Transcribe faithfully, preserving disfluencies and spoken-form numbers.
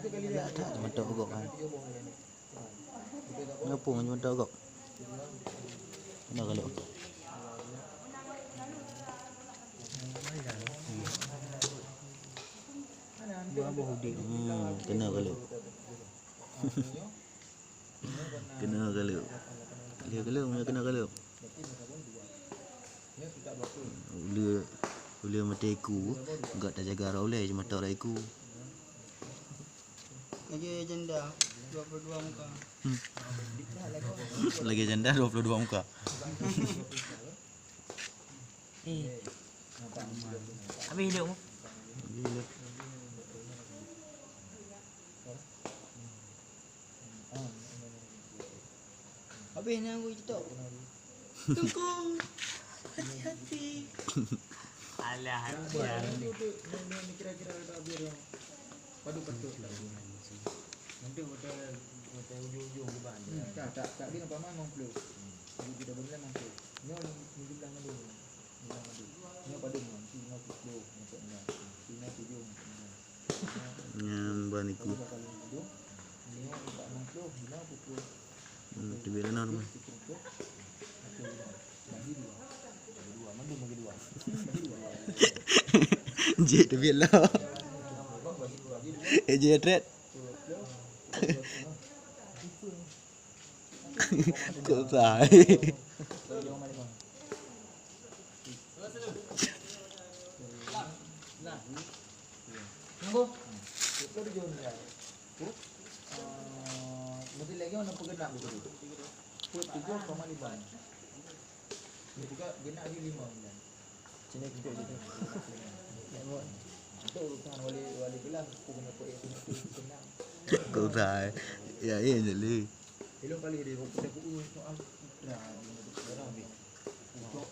Galak that mantong gob kan. Ngapung je mantong gob. Kena galak. Hmm, kena galak. Kena galak. Galak, galak, kena galak. Ulèe, ulèe mata iku, gak tajaga rot ulèe, cuma tok rot iku. Lagèe janda, dua puluh dua muka. Hmm. Lagèe janda, dua puluh dua muka. Eh. Habis hidup mu? Habis hidup. Habis ni aku cetok. Tunggu. Hati-hati. Alah, hati-hati. Kira-kira ada biar yang patut-patut. Nanti hotel, hotel ujung-ujung di bawah. Hmm, tak, tak, tak, dia nampak mana enam puluh. Jadi kita boleh enam puluh. Ni orang ni jumlah enam puluh. Jumlah enam puluh. Ni pada ni, si lima puluh, nampak ni. Si lima tujuh, nampak ni. Nyang ban iku. Hmm, teubiet lé nang. Jih teubiet lé. Eh, jih trek. Kok sai. Nah. Nunggu. Itu di John ya. Tu, eh, mesti lagi mana peugenap tu. Put tujuh koma lima. Ini juga genap di lima bulan. Sini kita gitu. Untuk urusan wali, wali kelas, aku kena put itu genap. Kok sai. Ya, iya je lé. Ilong kali dia, aku tak urus soal putra, dia nak putra habis. Untuk